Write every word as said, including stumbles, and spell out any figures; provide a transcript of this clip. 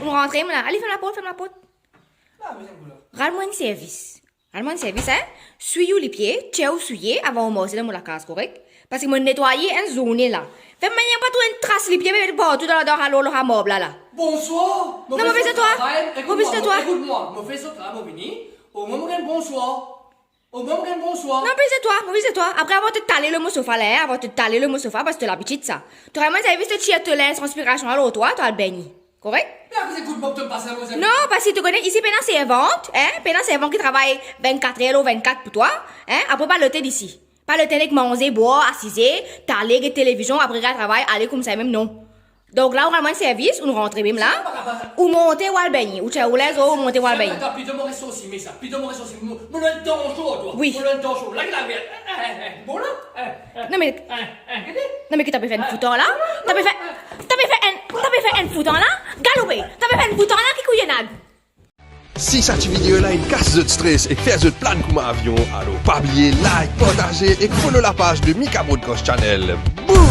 Ou rantre, mo la. Ale, ferm laport, ferm laport. Rann mwa enn servis. Rann mwa enn servis, hein? Swiy ou lipie, tir ou swiye avan ou marse dan mo lakaz, korek? Parski mo netwaye enn zourne la. Fer manier pa trouv enn tras lipie, me partou dan, dan, dan, dan marb la, la. Bonswar. Non, mo fer zot travay. Ekout mwa, ekout mwa. Mo fer zot travay, mo vini. Omwin mo gagn bonswar. Omwin mo gagn bonswar. Non, fer zot travay, fer zot travay. Apre, avan to tale lor mo sofa la, hein, avan to tale lor mo sofa, parski to labitid sa. To rann mwa enn servis, to tir to linz transpirasion la lor twa, to al bengn. Korek? Me akoz ekout mwa, to pas la, mo zami. Non, parski to kone, isi pena servant, hein, pena servant ki travay vennkat er lor vennkat pou twa, hein, apre pa lotel isi. Pa lotel ek manze, bwar, asize, tale, get televizion, apre al travay, ale koumsa mem, non. Donk la, ou rann mwa enn servis, ou rantre mem la, ou monte, ou al bengn, ou tir ou linz, ou monte, ou al bengn. Sa, pito mo res sorsi, me sa, pito mo res sorsi, mo, mo dan so, twa. Wi. Mo dan so, la, la, la, eh, eh, eh, bon la, eh, eh. Non, me, eh, eh, gete. Non, me ki to pe fer enn foutan la? To pe fer, to pe fer enn, to pe fer enn foutan la? Galoupe, to pe fer enn foutan la, ki kouyonad? Si sa ti video la inn kas zot stres ek fer zot plan kouma avion, alor pa bliye like, partaze ek follow lapaz de Mika Broadcast Channel. Boom!